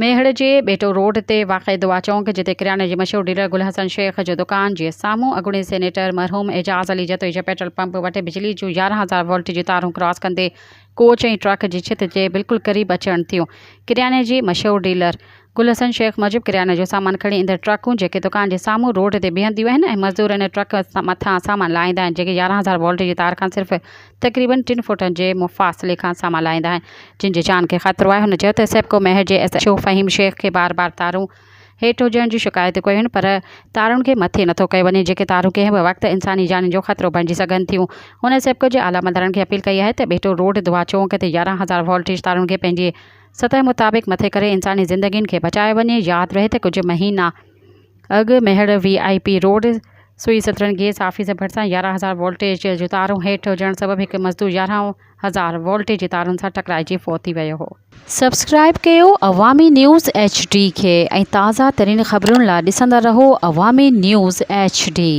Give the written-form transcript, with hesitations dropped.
ميهڙ جي ٻيٽو روڊ تي واقع دعا چونڪ جتي ڪرياني جي مشهور ڊيلر گل حسن شيخ جو دڪان جي سامهون اڳوڻي سينيٽر مرحوم اعجاز علي جتوئي جي پيٽرول پمپ وٽ بجلي جون 11000 وولٽ جون تارون ڪراس ڪندي ڪوچ ۽ ٽرڪ جي ڇت جي بلڪل قريب اچڻ ٿيون. ڪرياني جي مشهور ڊيلر گل حسن شيخ موجب ڪرياني جو سامان کڻي ايندڙ ٽرڪون جيڪي دڪان جي سامهون روڊ تي بيهنديون آهن ۽ مزدور ان ٽرڪ مٿان سامان لاهيندا آهن جيڪي 11000 وولٽ جي تار کان صرف تقريبن ٽن فوٽن جي مفاصلي کان سامان لاهيندا آهن جن جي جان کي خطرو آهي هن چيو ته سيپڪو ميهڙ جي S H O Faheem Shaikh کي بار بار تارون هيٺ هجڻ جون شڪايتون ڪيون آهن پر تارن کي مٿي نٿو ڪيو وڃي جيڪي تارون ڪنهن به وقت انساني جانين جو خطرو بڻجي سگهن ٿيون. هن سيپڪو جي اعليٰ مدارن کي اپيل ڪئي آهي ته ٻيٽو روڊ دعا چونڪ تي 11000 وولٽيج تارن کي پنهنجي سطح مطابق مٿي ڪري انساني زندگين کي بچايو وڃي. ياد رهي ته ڪجهه مهينا اڳ ميهڙ وي آء پي روڊ سوئي سترن گيس آفيس ڀرسان 11000 وولٽيج جون تارون هيٺ هجڻ سبب هڪ مزدور 11000 وولٽيج جي تارن سان ٽڪرائجي فوت ٿي ويو هو. سبسڪرائيب ڪيو عوامي نيوز ايڇ ڊي کي ۽ تازه ترين خبرن لا ڏسندا رهو عوامي نيوز ايڇ ڊي.